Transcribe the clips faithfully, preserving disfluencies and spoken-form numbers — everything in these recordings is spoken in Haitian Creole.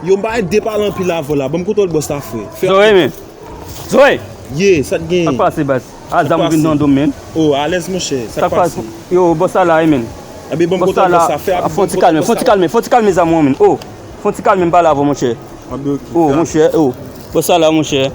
Yo, m pa ede pale anpil avè w la. Ban m kontwòl bòs la, frè. Fè Zoe, men. Zoe! Ye, sa k genyen? Sa k pase, baz? A, zam ou vin nan do m, men. Oh, alèz, monchè. Sa k pase? Yo, bòs la la, wi, men. Enben, ban m kontwòl bòs la. Fè rapid, fon ti kalme, fon ti kalme, fon ti kalme zam ou an, men. Oh, fon ti kalme, m pale avè w, monchè. Oh, monchè, oh. Bòs la la, monchè.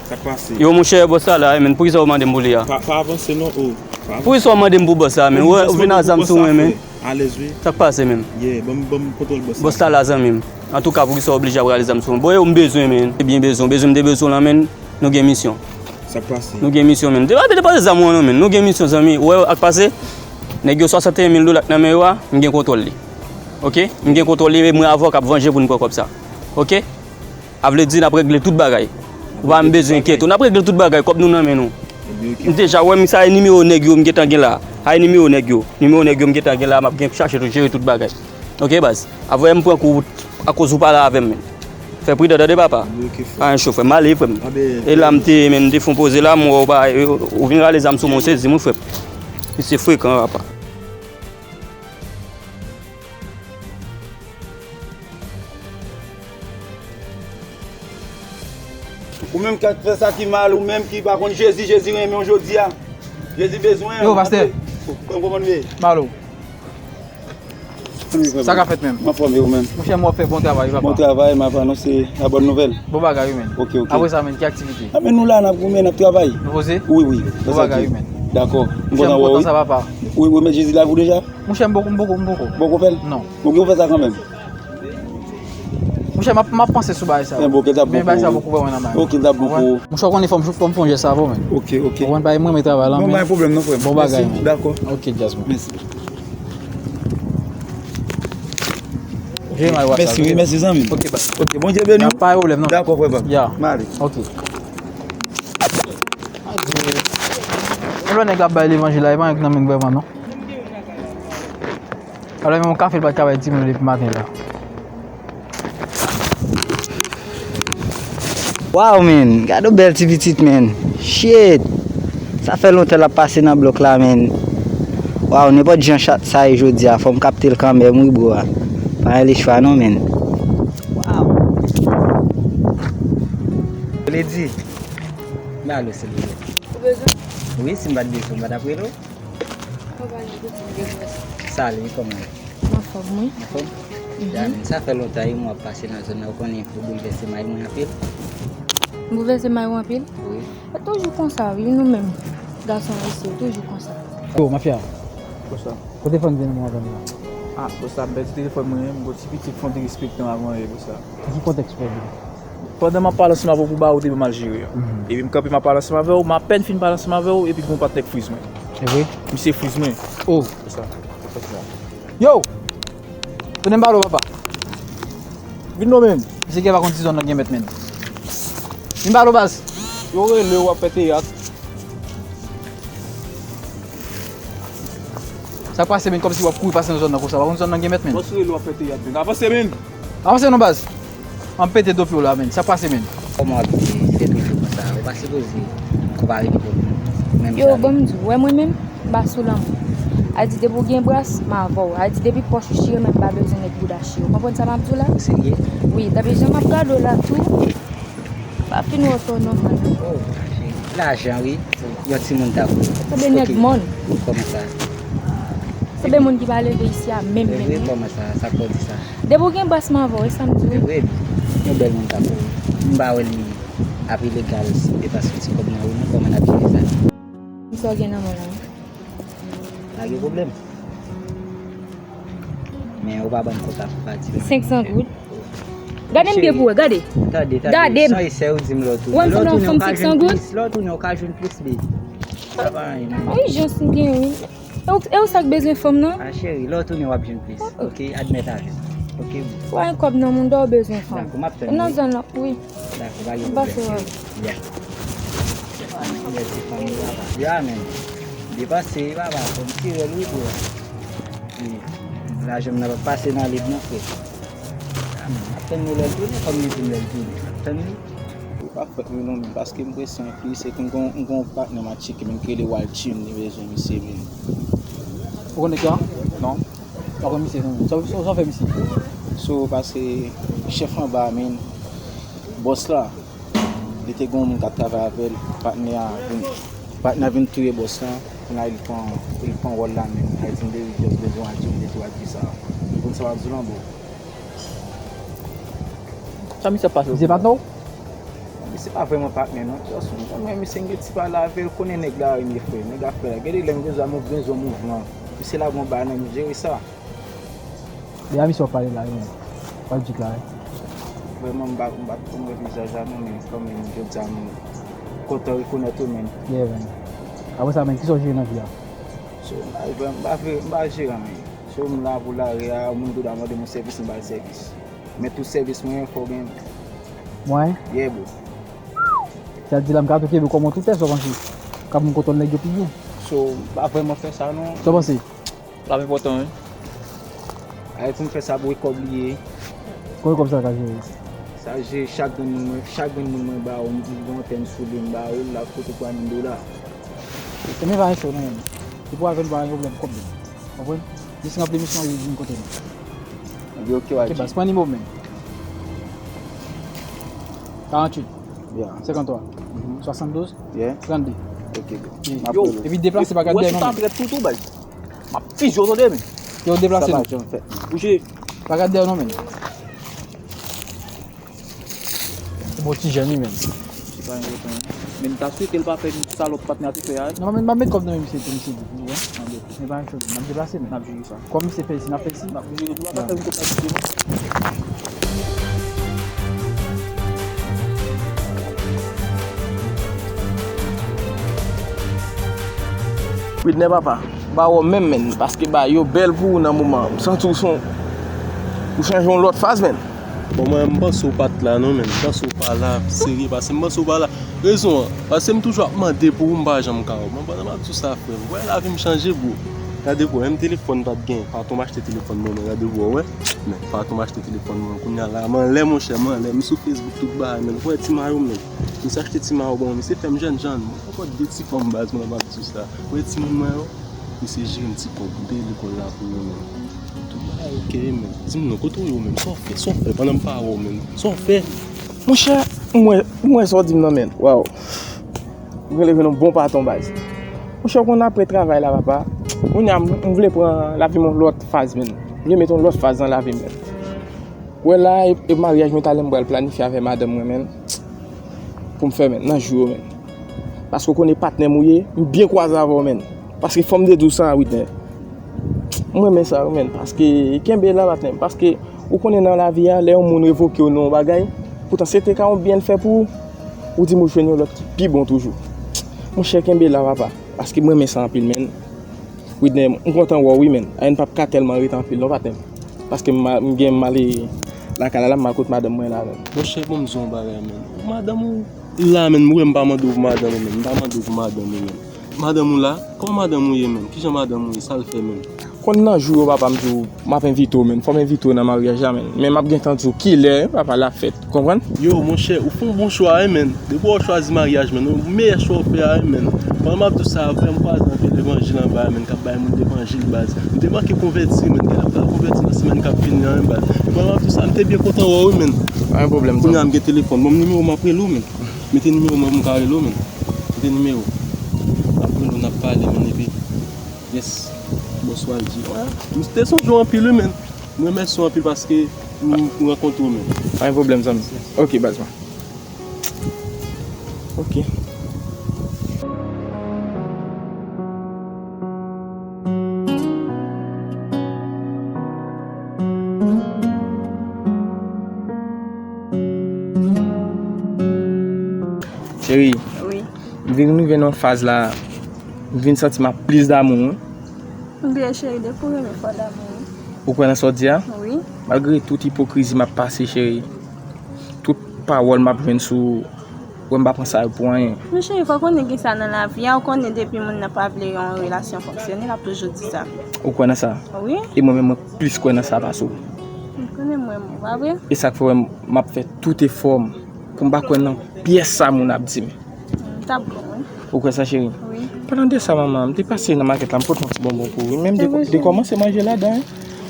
Sa k pase? Yo, monchè, bòs la la, wi, men. Poukisa w mande m pou li a? Pa, pa avanse, non, oh. Pa avanse. Poukisa w mande m pou bòs la, men? Ou vin a zam sou mwen, men. Alèz, wi. Sa k pase, menm? Yeah, ban m, ban m kontwòl bòs la. Bòs la la, zanmi m. Antouka, poukisa w oblije ap rale zam sou mwen? Bon, yo, m bezwen, menm. Te byen bezwen, bezwen m te bezwen w lan, menm. Nou gen misyon. Sa k pase? Nou gen misyon, menm. Depa, depa se zam ou an, non, menm. Nou gen misyon, zanmi. Ou wè ak pase? Nèg yo, swasanteyen mil dola k nan men yo a, m gen kontwòl li. Oke? M gen kontwòl li, e mwen avè w k ap vanje pou n pran kòb sa. Oke? A vle di n ap regle tout bagay. Ou pa menm bezwen enkyete w. N ap regle tout bagay, kòb nou nan men nou. M deja wè m, sa e nimewo nèg yo m gentan gen la. Sa e nimewo nèg yo. Nimewo nèg yo m gentan gen la, m ap gen chache tou, jere tout bagay. Oke, baz. Avè m pran kou akoz ou pale avè m, men. Fè pridan, tande, papa. Pa gen cho, frè m. M ale, frè m. E la m te ye, men, m te fon poze la, m wè w pa, ou vin rale zam sou mwen, w sezi m, wi, frè m. Misye frekan, papa. Ou menm k ap fè sa ki mal, ou menm ki pa konn Jezi, Jezi renmen w jodi a. Jezi bezwen w. Yo, pastè. Pran kòmandman. Malo. Sa ka fèt menm? M anfòm, e ou menm? Monchè, m wè w ap fè bon travay, wi, papa. Bon travay, m ap anonse la bòn nouvèl. Bon bagay, wi, men. Ok, ok. Apre sa, men, ki aktivite? A, men nou la, n ap goumen, n ap travay. Nou poze? Wi, wi. Bon bagay, wi, men. Dakò. M kontan wè w, wi. Wi, ou remèt Jezi lavi w deja? Monchè, m poko, m poko, m poko. Poko fè l? Non. Ou gen pou fè sa kanmenm. Monchè, m ap, m ap panse sou bagay sa yo. Men bon, ke l t ap bon pou ou. Men bagay sa yo poko ba mwen nan men. Ok, l t ap bon pou ou. Monchè, w konnen fò m, fò m fè yon jès avè w, men. Ok, ok. Ou konn bagay, mwen renmen travay la, men. Bon, pa gen pwoblèm non, frè m. Bon bagay, men. Dakò. Ok, Jasmine. Mèsi. Mèsi, wi, mèsi, zanmi m. Ok, baz. Ok, Bondye beni w. Pa gen pwoblèm, non. Dakò, frè m. Ya. M ale. Ok. Yon lè nèg ap bay levanjil la, e pa yon k nan men l vrèman, non. Alò, menm yon kafe l pa t ka bay timoun yo depi maten la. Wow, man. Gade yon bèl ti pitit, man. Shit. Sa fè lontan l ap pase nan blòk la, man. Wow, nenpòt jan chat sa ye jodi a, fò m kapte l kanmenm, wi, bro. Pa gen lechwa, non, man. Wow. Lady, ba lo, silvouplè. Ou bezwen? Wi, si m pa t bezwen, m pa t ap rele w. Mwen pa nan boutik deja. Salut, kòman w ye? M anfòm, wi. Anfòm? Mhm. Jasmine, sa fè lontan wi mwen ap pase nan zòn nan, ou konnen ou boulvèse may mwen anpil. M boulvèse may ou anpil? Wi. E toujou konsa, wi, nou menm, gason ayisyen, toujou konsa. Yo, mafya. Konsa. Kote fanm vin mwen avè m la? Ah, konsa, m pèdi telefòn mwen, m gon ti pitit fon derespektan avè mwen, konsa. Nan ki kontèks ou pèdi? Pandan m ap pale ansanm avè w pou ba ou te ban m al jere a. Mhm. Epi m kanpe m ap pale ansanm avè w, m apèn fin pale ansanm avè w, epi gon patnè k friz mwen. E vre? Misye friz mwen. Oh! Se sa. Yo! Tounen m pale w, papa. Vin non, menm. Misye gen pa konn si zòn nan gen mèt, menm. Vin pale w, baz. Yo rele w ap fè teyat. Sa k pase, menm, kòmsi w ap kouri pase nan zòn nan konsa? Pa konn zòn nan gen mèt, menm. Bòs rele w ap fè teyat, menm. Avanse, menm. Avanse non, baz. An pete do pye w la, menm. Sa k pase, menm. Kòman w ap viv? Se toujou konsa. Ou pa sipoze konpare nivo nou. Menm jan. Yo, ban m di w, wè mwen menm, m pa sou lanmou. A di depi w gen bras, m avè w. A di depi pòch ou chire, menm m pa bezwen nèg bouda chire. Ou konprann sa m ap di w la? Ou serye? Wi, tanpri jan m ap gade w la tou. Pa fin wè w twò nòmal non. Oh, cheri. Lajan, wi. Yon timoun ta pou. Sanble nèg mòn. Kòman sa? Sanble moun ki pa leve isi a menm, menm, menm. Kòman sa? Sa k fè w di sa? Depi w gen bras m avè w, e sa m di w. Vre, yon bèl moun ta pou. M pa wè li ap ilegal si m te pase yon ti kòb nan ou non, kòman n ap jere sa? Sa w gen nan men w la? Pa gen pwoblèm. Men ou pa ban m kontak ou pa di m. Senk san goud. Gade m byen pou wè, gade. Tande, tande. Gade m. San esè ou di m lè w tounen. Wè m sanble yon fanm senk san goud? Lè w tounen, ou ka jwenn plis. Lè w tounen, ou ka jwenn plis, baby. Sa pa anyen, non. Wi, jans m gen, wi. E ou, e ou sa k bezwen fanm nan? A, cheri, lè w tounen, w ap jwenn plis. Oh, oh. Ok, admèt avè m. Ok, boo. Wè yon kòb nan moun, dò w bezwen fanm. Dakò, m ap tann ou. Nan zòn nan, wi. Dakò, pa gen pwoblèm. M pase wè w. Ya. Bèl ti fanm, wi, papa. Ya, men. Depanse, wi, papa. Fò m tire l, wi, bro. Wi. Lajan m nan pa pase nan lib, non, frè. Ya, men. M ap tann li lè l tounen, fò m di m lè l tounen. M ap tann li. Wi, pa fèt, wi, non, men. Paske m prese anpil, se ke m gon, m gon patnè m ap tcheke, men ki rele Waltune, li bezwen misye, men. Ou konnen ki a? Non. Pa konn misye, non. Sa, sa, sa w fè misye? So, paske chèf anba a, men, bòs la, li te gen yon moun k ap travay avè l, patnè a vin, patnè a vin touye bòs la, kounye a li pran, li pran wòl la, men, Ayiti m te just bezwen al di, m te tou al di sa. Ou konn sa w ap di w lan, bro? Sa misye ap pase? Misye patnè w? Misye pa vrèman patnè, non. Just, mwen, misye, m gen ti pale avè l, konnen nèg la renmen frè, nèg ap fè la. Gade lè m gen zam, m gen zon mouvman. Misye la gon bagay nan m jere sa. De a misye w ap pale la, wi, men. W ap di klare. Vrèman, m pa, m pa t konn wè vizaj la, non, men kanmenm, jodi a, m kontan rekonèt ou, men. Yeah, man. Apre sa, men, kisa w jere nan vi a? So, m pa, m pa, m pa jere anyen. So, m la pou lari a, moun tou ta mande m yon sèvis, m ba l sèvis. Men tout sèvis mwen, fò w gen. Mwen? Yeah, bro. Sa di la, m ka toke bro kòman tout fè, sa w panse? Ka pou m kontwòl nèg yo pi byen. So, m pa vrèman fè sa, non. Sa w panse? L ap enpòtan, wi. Ay, pou m fè sa, bro, e kòb li ye. Kòman kòb sa ka jere? Sa jere chak grenn moun mwen, chak grenn moun mwen ba ou, m gen antèn sou li, m ba ou, l ap koute twa mil dola. Se men pa enchò, non, men. Se pou avè l, pa gen pwoblèm, kòb li. Konprann? Jis ranpli misyon, li vin kote nou. Ebyen, ok, ok, baz, pran nimewo m, men. Karanntuit. Yeah. Senkanntwa. Mhm. Swasanndouz. Yeah. Trannde. Ok, bro. Yeah. M ap rele w. Epi deplase, pa gad dèyè non, men. Ou wè si w ta prèt tou, tou, baz. M ap fizye w, tande, men. Yo, deplase non. Sa pa janm fèt. Bouche. Pa gad dèyè w non, men. Se bon ti jèn, wi, men. Se pa enpòtan. Men m ta swete l pa fè salòp patnè a te fè a. Non, men m pa met kòb nan men misye tou, misye di, ou wè? Men pa enpòtan, m ap deplase, men. N ap jere sa. Kòm misye fè isi, n ap fè isi. N ap jere tou, pa fè m konprann misye, non. Widner papa, m pa wè w menm, menn, paske bagay yo bèl pou ou nan moman an. M santi w son, ou chanje yon lòt faz, menn. Bon, mwen, m panse w pa t la, non, menn. M panse w pa la, serye, paske m panse w pa la. Rezon an, paske m toujou ap mande pou ou, m pa janm ka wè w. Mwen, pandan m ap di w sa, frè m, wè lavi m chanje, bro. Gade, bro, menm telefòn pa t gen, patwon m achte telefòn ban mwen, gade, bro, wè. Men, patwon m achte telefòn ban mwen, kounye a la, m anlè, monchè, m anlè, m sou Facebook, tout bagay, menn. Wè, ti mayo, menn. Misye achte ti mayo ban mwen, misye fè m jènjan, mwen. Ankò de ti fanm baz, mwen, m ap di w sa. Wè, timoun mwen yo, misye jere m ti kòb, m peye lekòl la pou yo, menn. Tout bagay ok, menn. Di m non, kote w ye w menm? Sa w fè? Sa w fè pandan m pa wè w menm? Sa w fè? Monchè, m wè, m wè sa w di m nan, menn. Waw. Ou genlè jwenn yon bon patwon, baz. Monchè, w konn apre travay la, papa. Kounye a, m, m vle pran lavi m yon lòt faz, menn. M vle met yon lòt faz nan lavi m, menn. Wè la, e, e maryaj mwen talè m pral planifye avè madanm mwen, menn. Pou m fè, menn, nan jou yo, menn. Paske w konnen patnè m ou ye, m byen kwaze avè w, menn. Paske fò m te di w sa, Widner. M renmen sa, wi, menn. Paske kenbe la, patnè m. Paske ou konnen nan lavi a, lè yon moun revoke w nan yon bagay, poutan se te ka yon byen l fè pou ou, ou di m ou jwenn yon lòt ki pi bon toujou. Monchè, kenbe la, papa. Paske m renmen sa anpil, menn. Widner, m kontan wè w wi, menn. Ayen p ap ka tèlman rete anpil non, patnè m. Paske m, m gen m ale lakay la, la m al kot madanm mwen la, menn. Monchè, bon, m di w yon bagay, menn. Madanm ou la, menn, m wè m pa mande w pou madanm ou, menn. M pa mande w pou madanm ou, menn. Madanm ou la? Kòman madanm ou ye, menn? Kijan madanm ou ye? Sa l fè, menn? Konn nan jou yo, papa, m di w, m ap envite w, menn. Fò m envite w nan maryaj la, menn. Men m ap gentan di w kilè, papa, l ap fèt. Ou konprann? Yo, monchè, ou fè yon bon chwa, wi, menn. Depi w chwazi maryaj, menn, ou meyè chwa w fè a, wi, menn. Pandan m ap di w sa, frè m kwaze anpil levanjil anba a, menn, k ap bay moun levanjil, baz. M te manke konvèti, menn. Gen lè m pral konvèti nan semèn k ap vini an, wi, baz. E pandan m ap di w sa, m te byen kontan wè w, wi, menn. Pa gen pwoblèm, zanmi. Kounye a, m gen telefòn. Ban m nimewo, m ap rele w, menn. Mete nimewo mwen pou m ka rele w, menn. Mete nimewo. M ap rele w, n ap pale, menn, epi. Yes. Bonswa, Aldi. Wè, m te sonje w anpil, wi, menn. M remèsye w anpil paske m, m rankontre w, menn. Pa gen pwoblèm, zanmi. Ok, baz mwen. Ok. Cheri, wi, m vin rive nan faz la, m vin santi m ap plis damou, wi. M bliye cheri, depi w renmen fò damou, wi. Ou kwè nan sa w di a? Wi. Malgre tout ipokrizi m ap pase, cheri, tout pawòl m ap jwenn sou ou, m pa pran sa yo pou anyen. Men cheri, fò w konnen gen sa nan lavi a, ou konnen depi moun nan pa vle yon relasyon fonksyone, l ap toujou di sa. Ou kwè nan sa? Wi. E mwen menm, mwen plis kwè nan sa pase w. M konnen m renmen w, pa vre? E sa k fè w wè m ap fè tout efò m pou m pa kwè nan pyès sa moun ap di m. T ap bon, wi. Ou kwè sa, cheri? Wi. Palan de sa, manman, m te pase nan makèt la, m pote yon ti bonbon pou ou. Men m te, te kòmanse manje ladan, wi.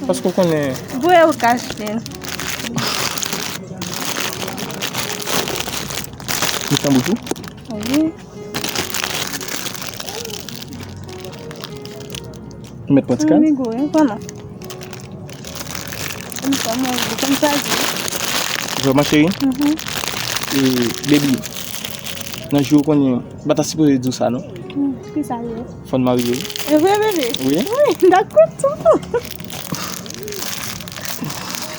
Paske w konnen. Voye ou kache. Li tanbou tou? Wi. Ou mèt pran ti kal? Amigo, hein, koman? Konn sa, mwen, konn sa di. Vrèman, cheri? Mhm. E, baby, nan jou w konnen, m pa ta sipoze di w sa, non? Hmm, ki sa ye? Fò n marye. E vre, bebe? Wi. Wi, m ta kontan.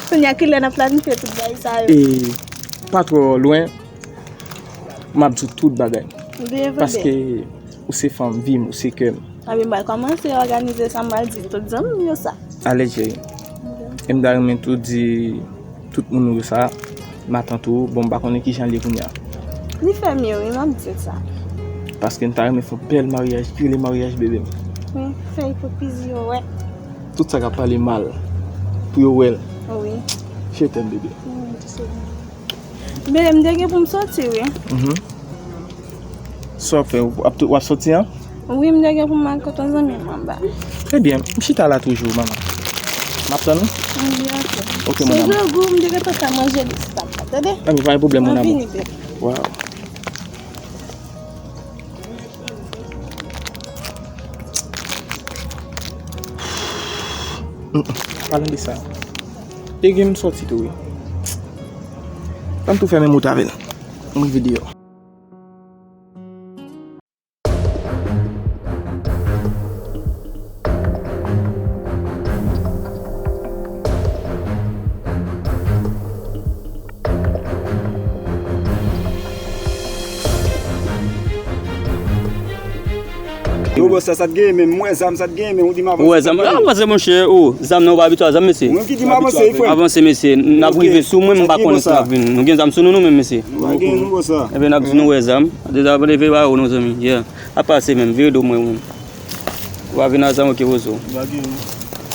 Kounye a, ki lè n ap planifye tout bagay sa yo? E pa twò lwen, m ap di w tout bagay. Vre, vre. Paske ou se fanm vi m, ou se kè m. Anben, m pral kòmanse òganize sa, m pral di tout zanmi m yo sa. Alèz, cheri. E m ta renmen tou di tout moun ou yo sa, matant ou, bon, m pa konnen kijan l ye kounye a. Li fè mye, wi, m ap di l sa. Paske m ta renmen fè yon bèl maryaj, rele maryaj bebe m. Wi, fè ipokrezi yo, wè. Tout sa k ap pale mal, pou yo wè l. Wi. Je t'aime, bebe. Wi, m tou se. Bebe, m te gen pou m soti, wi. Mhm. Sa w ap fè? W ap, w ap soti an? Wi, m te gen pou m al kote yon zanmi m anba. Trè byen, m chita la toujou, manman. M ap tann ou? Wi, ok. Ok, mon amour. Se grangou, m te gentan fè manje li sou tab la, tande? Anben, pa gen pwoblèm, mon amour. Mwen vini, bebe. Waw. Mm, mm. Palan de sa. Te gen m soti tou, wi. Ban m tou fèmen moto avè l. M rive deyò. Yo, bòs, sa, sa t genyen menm, m wè zam, sa t genyen menm, ou di m avanse. Ou wè zam, avanse, monchè, o, zam nan ou pa abitye a zam, mesye. Ou menm ki di m avanse, frè. Avanse, mesye, n ap rive sou mwen, m pa konnen si n ap vin. Nou gen zam sou nou, nou menm, mesye. Nou pa gen nou, bòs, sa. Enben, n ap di nou wè zam. Deja, leve ba ou, non, zanmi, yeah. Ap pase menm, vire do mwen, ou menm. Ou pa vin a zam, ok, poze w. Ou pa gen, non.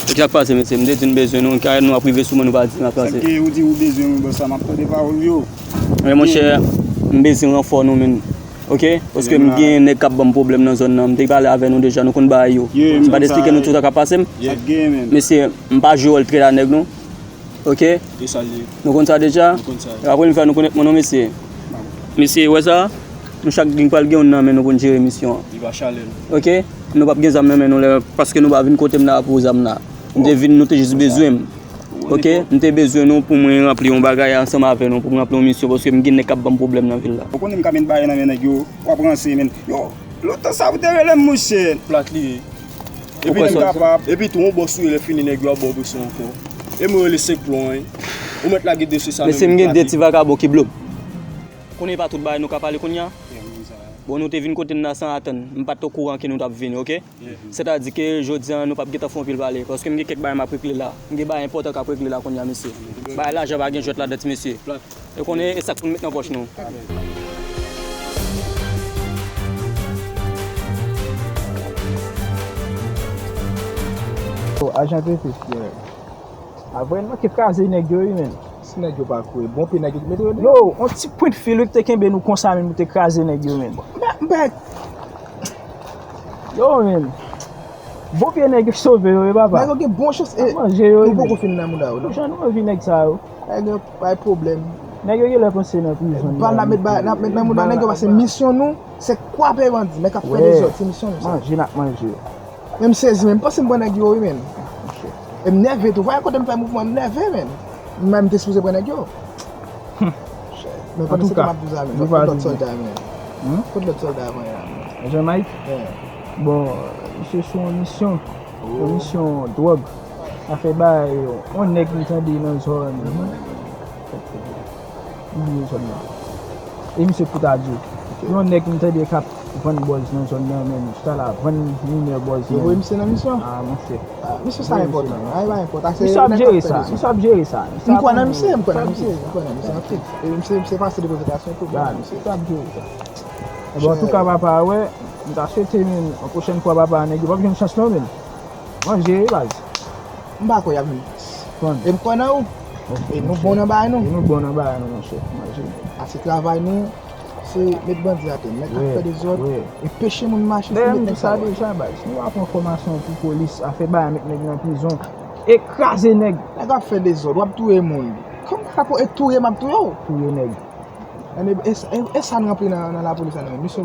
E ki sa k pase, mesye? M te di n bezwen nou, kay nou ap rive sou mwen, nou pa di n ap pase. Sa k gen, ou di ou bezwen mwen, bòs, sa, m ap tande pawòl ou yo. Men, monchè, m bezwen ranfò nou, menm. Ok? Paske m gen nèg k ap ban m pwoblèm nan zòn nan. M te pale avè nou deja, nou konn bagay yo. M pa t esplike nou tout sa k ap pase m. Sa k gen, menm? Mesye, m pa jwe wòl trèt a nèg, non. Ok? E sa l ye? Nou konn sa deja? Nou konn sa. E pa premye fwa nou konèt mwen non, mesye. Mesye, wè sa? Nou chak gen pral gen youn nan men nou pou n jere misyon an. Li pa chalè l. Ok? Nou p ap gen zam nan men nou lè, paske nou pa vin kote m la pou zam la. M te vin, nou te jis bezwen m. Ok? M te bezwen nou pou mwen ranpli yon bagay ansanm avè nou, pou mwen ranpli yon misyon, paske m gen nèg k ap ban m pwoblèm nan vil la. Ou konnen m ka met bagay nan men nèg yo, w ap ranse, men. Yo, lontan sa ou te rele m, monchè. Plat li ye. Epi tou, yon bòs ou ye, lè fini nèg yo ap ba w presyon ankò. E mwen rele senk plon, wi. Ou mèt lage dosye sa nan men m. Mesye, m gen de ti vakabon ki blo m. Konnen e pa tout bagay nou ka pale kounye a. Bon, nou te vin kote n la san atann. M pa t okouran ke nou t ap vini, ok? Sètadi ke jodi a, nou p ap gentan fè anpil pale. Paske m gen kèk bagay m ap regle la. M gen bagay enpòtan k ap regle la kounye a, mesye. Bagay lajan pa gen jwèt ladan, ti mesye. Ou konnen, e sa k pou n met nan pòch nou. Oh, ajan trete, frè. A vrè, n manke kraze nèg yo, wi, menn. Si nèg yo pa kouri, bon pye nèg yo te mete yo deyò. Yo, on ti pwent fil, wi, ki te kenbe nou konsa, menm, nou te kraze nèg yo, menn. M pa, m pa, yo, menn. Bon pye nèg yo sove yo, wi, papa. Nèg yo gen bon chans, e, nou poko fin nan mouda yo, non. Jan nou anvi nèg sa yo. Nèg yo bay pwoblèm. Nèg yo genlè panse nan prizon. Bal n ap met ba, n ap met nan mouda nèg yo, paske misyon nou, se kwape bandi, men k ap fè dezòd, se misyon nou sa. Manje n ap manje. Men m sezi, men m panse m pran nèg yo, wi, menn. E m nève tou. Vwayè kote m fè mouvman, m nève, menn. Mwen menm te sipoze pran nèg yo. Men pandan se tan m ap di w sa, menn, kot lòt sòlda, menn? Kot lòt sòlda a vanyan la, menn? Jean Mike? Bon, misye sou yon misyon. Yon misyon dwòg. Afè bagay yo. Yon nèg m tande nan zòn. M bliye zòn nan. E misye Kout Adye. Yon nèg m tande k ap vann bòz nan zòn nan menm. Chita la vann minè bòz menm. Yo voye misye nan misyon? Ah, monchè. Ah, misyon sa enpòtan. Ah, e pa enpòtan. Misye ap jere sa. Misye ap jere sa. M kwè nan misye, m kwè nan misye. M kwè nan misye anpil. E misye, misye pase de prezantasyon tou. Misye ap jere sa. Ebyen, antouka, papa, wè, m ta swete, menn, yon pwochèn fwa, papa, nèg yo p ap jwenn chans non, menn. Manje, wi, baz. M pa kwè y ap vin. Konn. E m kwè nan ou. E nou bon nan bagay nou. E nou bon nan bagay nou, monchè. Manje. A se travay nou, se met bandi atè, nèg k ap fè dezòd, e peche moun mache, se met nèg sa yo atè. Deja, baz. Nou pa pran fòmasyon pou polis, afè bagay met nèg nan prizon. E kraze nèg. Nèg ap fè dezòd, w ap touye moun. Kòm krapo e touye m ap touye w. Touye nèg. Ane, e, e, e sa n ranpli nan, nan lapolis la, non. Misye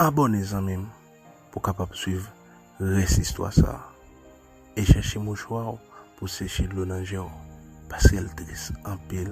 Abòne zanmi m pou w kapab swiv rès istwa sa a. E chèche mouchwa w pou w seche dlo nan je w, paske l tris anpil.